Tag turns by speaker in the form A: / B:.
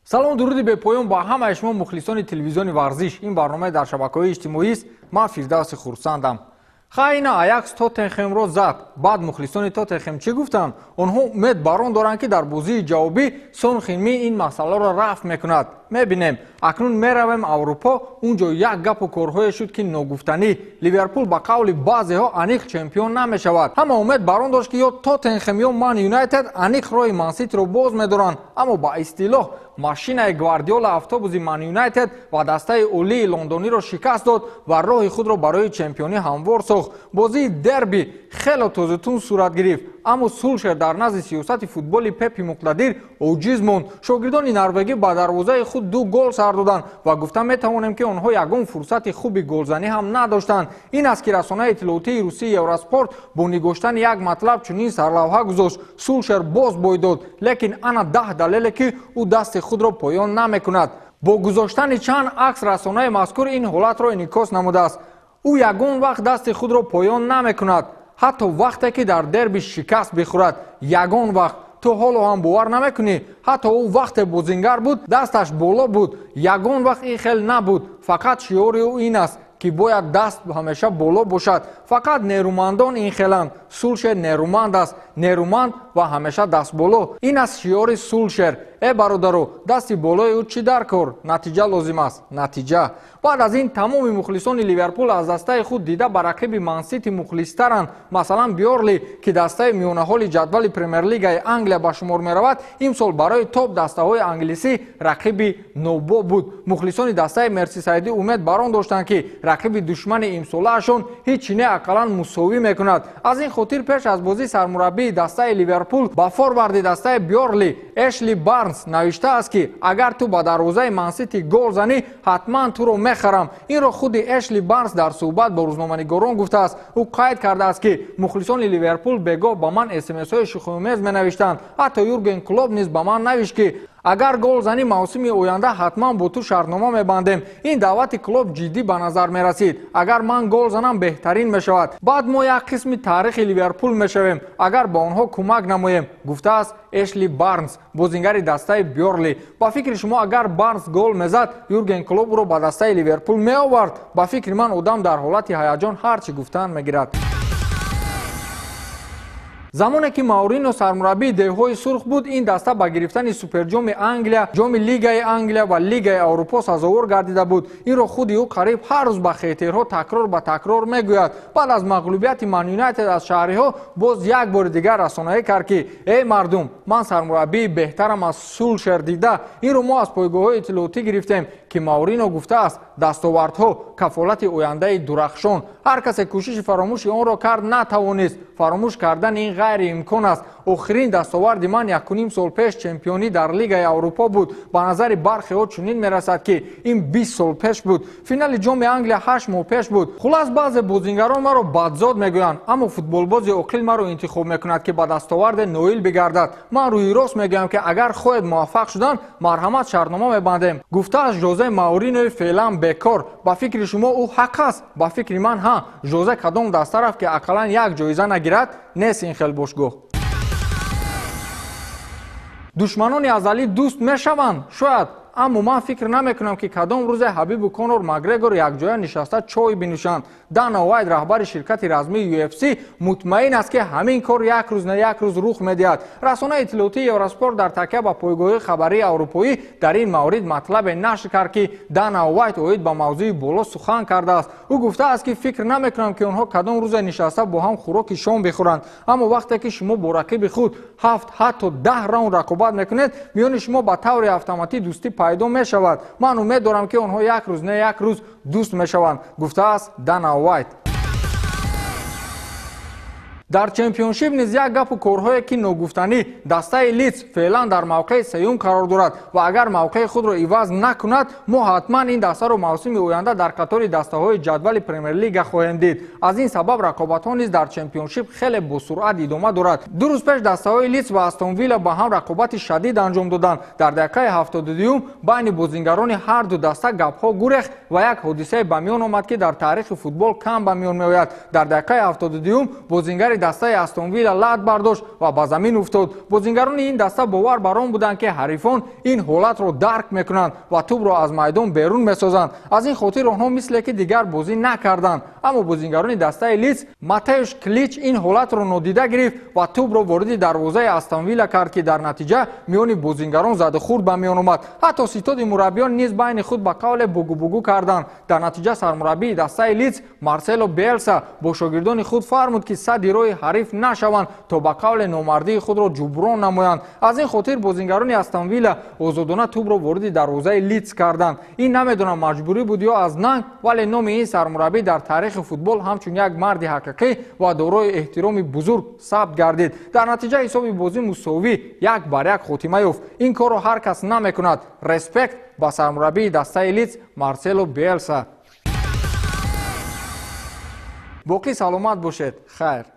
A: Салом, дуруди бепоён ба ҳамаи шумо, мухлисони телевизиони «Варзиш». Ин барномаи дар шабакаҳои иҷтимоист. Ман Фирдавси Хурсандам. Хайна, «Аякс» «Тоттенхемро» зад. Баъд мухлисони «Тоттенхем» чӣ гуфтанд? Онҳо умед бар он доранд, ки дар бозии ҷавобӣ Сон Хинми ин масъаларо рафъ мекунад. Мебинем. Акнун меравем Аврупо. Унҷо як гапу корҳое шуд, ки ногуфтанӣ. «Ливерпул» ба қавли баъзеҳо аниқ чемпион намешавад. Ҳама умед бар он дошт, ки ё «Тоттенхем», ё «Ман Юнайтед» аниқ роҳи «Манситиро» боз медоранд, аммо ба истилоҳ машинаи Гвардиола, автобуси «Ман Юнайтед» ва дастаи олии лондониро шикаст дод ва роҳи худро барои чемпионӣ ҳамвор сохт. Бозии дерби хело тозутун сурат гирифт, аммо Сулшер дар назди сиёсати футболи Пепи муқтадир оҷиз монд. Шогирдони норвегӣ ба дарвозаи худ ду гол сар доданд ва гуфта метавонем, ки онҳо ягон фурсати хуби голзанӣ ҳам надоштанд. Ин аст, ки расонаи иттилоотии русии «Евроспорт» бо нигоштани як матлаб чунин сарлавҳа гузошт: «Сулшер боз бой дод, лекин ана 10 далеле, ки ӯ дасти худро поён намекунад». Бо гузоштани чанд акс расонаи мазкур ин ҳолатро инъикос намудааст. Ӯ ягон вақт дасти худро поён намекунад, ҳатто вақте ки дар дерби шикаст бихӯрад. Ягон вақт. Ту ҳоло ҳам бовар намекунӣ? Ҳатто ӯ вақте бозингар буд, дасташ боло буд. Ягон вақт ин хел набуд. Фақат шиори ӯ ин аст, ки бояд даст ҳамеша боло бошад. Фақат нерӯмандон ин хеланд. Сулшер нерӯманд аст, нерӯманд ва ҳамеша дастболо. Ин аст шиори Сулшер. Э бародаро, дасти болои ӯ чӣ дар кор? Натиҷа лозим аст, натиҷа. Баъд аз ин тамоми мухлисони «Ливерпул» аз дастаи худ дида ба рақиби «Мансити» мухлистаранд. Масалан, «Бёрли», ки дастаи миёнаҳоли ҷадвали Премерлигаи Англия ба шумор меравад, имсол барои топ дастаҳои англисӣ рақиби нобоб буд. Мухлисони дастаи мерсисайдӣ умед бар он доштанд, ки рақиби душмани имсолаашон ҳеҷ не, ақаллан мусовӣ мекунад. Аз ин хотир пеш аз бозӣ сармураббии дастаи «Ливерпул» ба форварди дастаи «Бёрли» Эшли Барнс навиштааст, ки агар ту ба дарвозаи «Мансити» гол занӣ, ҳатман туро мехарам. Инро худи Эшли Барнс дар суҳбат бо рӯзноманигорон гуфтааст. Ӯ қайд кардааст, ки мухлисони «Ливерпул» бегоҳ ба ман смсҳои шӯхиомез менавиштанд. Ҳатто Юрген Клоп низ ба ман навишт, ки агар гол занӣ, мавсими оянда ҳатман бо ту шартнома мебандем. Ин даъвати Клоп ҷиддӣ ба назар мерасид. Агар ман гол занам, беҳтарин мешавад. Баъд мо як қисми таърихи «Ливерпул» мешавем, агар ба онҳо кӯмак намоем, гуфтааст Эшли Барнс, бозингари дастаи «Бёрли». Ба фикри шумо, агар Барнс гол мезад, Юрген Клоп ӯро ба дастаи «Ливерпул» меовард? Ба фикри ман, одам дар ҳолати ҳаяҷон ҳар чӣ гуфтан мегирад. Замоне ки Маурино сармураббии девҳои сурх буд, ин даста ба гирифтани Суперҷоми Англия, Ҷоми Лигаи Англия ва Лигаи Аврупо сазовор гардида буд. Инро худи ӯ қариб ҳар рӯз ба хейтерҳо такрор ба такрор мегӯяд. Баъд аз мағлубияти «Ман Юнайтед» аз шаҳриҳо боз як бори дигар расонаӣ кард, ки эй мардум, ман сармураббии беҳтарам аз Сулшер дида. Инро мо аз пойгоҳҳои иттилоотӣ гирифтем, ки Маурино гуфтааст: дастовардҳо кафолати ояндаи дурахшон. Ҳар касе кӯшиши фаромӯши онро кард, натавонист. Фаромӯш кардани ин ғайриимкон аст. Охирин дастоварди ман 1,5 сол пеш чемпионӣ дар Лигаи Аврупо буд. Ба назари бархеҳо чунин мерасад, ки ин 20 сол пеш буд. Финали Ҷоми Англия 8 моҳ пеш буд. Хулас, баъзе бозингарон маро бадзод мегӯянд, аммо футболбози оқил маро интихоб мекунад, ки ба дастоварде ноил бигардад. Ман рӯи рост мегӯям, ки агар хоҳед муваффақ шудан, марҳамат, шартнома мебандем, гуфтааст Жозе Мауринои феълан бекор. Ба фикри шумо, ӯ ҳақ аст? Ба фикри ман, ҳа. Жозе кадом даста рафт, ки ақаллан як ҷоиза нагирад? Нест ин хел бошгоҳ. Душманони азалӣ дӯст мешаванд шояд, аммо ман фикр намекунам, ки кадом рӯзе Ҳабибу Конор Макгрегор якҷоя нишаста чой бинӯшанд. Дана Уайт, раҳбари ширкати размии UFC, мутмаин аст, ки ҳамин кор як рӯз на як рӯз рух медиҳад. Расонаи иттилоотии «Евроспорт» дар такя ба пойгоҳи хабарии аврупоӣ дар ин маврид матлабе нашр кард, ки Дана Уайт оид ба мавзӯи боло сухан кардааст. Ӯ гуфтааст, ки фикр намекунам, ки онҳо кадом рӯзе нишаста бо ҳам хӯроки шом бихӯранд, аммо вақте ки шумо бо рақиби худ ҳафт, ҳатто 10 раунд рақобат мекунед, миёни шумо ба таври автоматӣ дӯстӣ пайдо мешавад. Ман умед дорам, ки онҳо як рӯз не як рӯз дӯст мешаванд, гуфтааст Дана Уайт. Дар Чемпионшип низ як гапу корҳое, ки ногуфтанӣ. Дастаи «Лидс» феълан дар мавқеи сеюм қарор дорад ва агар мавқеи худро иваз накунад, мо ҳатман ин дастаро мавсими оянда дар қатори дастаҳои ҷадвали Премер-лига хоҳем дид. Аз ин сабаб рақобатҳо низ дар Чемпионшип хеле босуръат идома дорад. 2 рӯз пеш дастаҳои «Лидс» ва «Астон Вилла» ба ҳам рақобати шадид анҷом доданд. Дар дақиқаи 72-юм байни бозингарони ҳар ду даста гапҳо гурехт ва як ҳодисае ба миён омад, ки дар таърихи футбол кам ба миён меояд. Дар дақиқаи 72-юм бозингари Бозингари дастаи Астон Вилла лат бардошт ва ба замин уфтод. Бозингарони ин даста бовар бар он буданд, ки ҳарифон ин ҳолатро дарк мекунанд ва тӯбро аз майдон берун месозанд. Аз ин хотир онҳо мисле ки дигар бозӣ накарданд. Аммо бозингарони дастаи Лидс Матеуш Клич ин ҳолатро нодида гирифт ва тӯбро вориди дарвозаи Астон Вилла кард, ки дар натиҷа миёни бозингарон задухӯрд ба миён омад. Ҳатто ситоди мураббиён низ байни худ ба қавле бугубугӯ карданд. Дар натиҷа сармураббии дастаи Лидс Марсело Биелса бо шогирдони худ фармуд, ки садди роҳи ҳариф нашаванд, то ба қавле номардии худро ҷуброн намоянд. Аз ин хотир бозингарони Астон Вилла озодона тӯбро вориди дарвозаи Лидс карданд. Ин намедонам, маҷбурӣ буд ё аз нанг, вале номи ин сармураббӣ дар таърихи футбол ҳамчун як марди ҳақиқӣ ва дорои эҳтироми бузург сабт гардид. Дар натиҷа ҳисоби бозӣ мусовӣ 1-1 хотима ёфт. Ин корро ҳар кас намекунад. Респект ба сармураббии дастаи Лидс Марсело Биелса. Боқӣ саломат бошед. Хайр.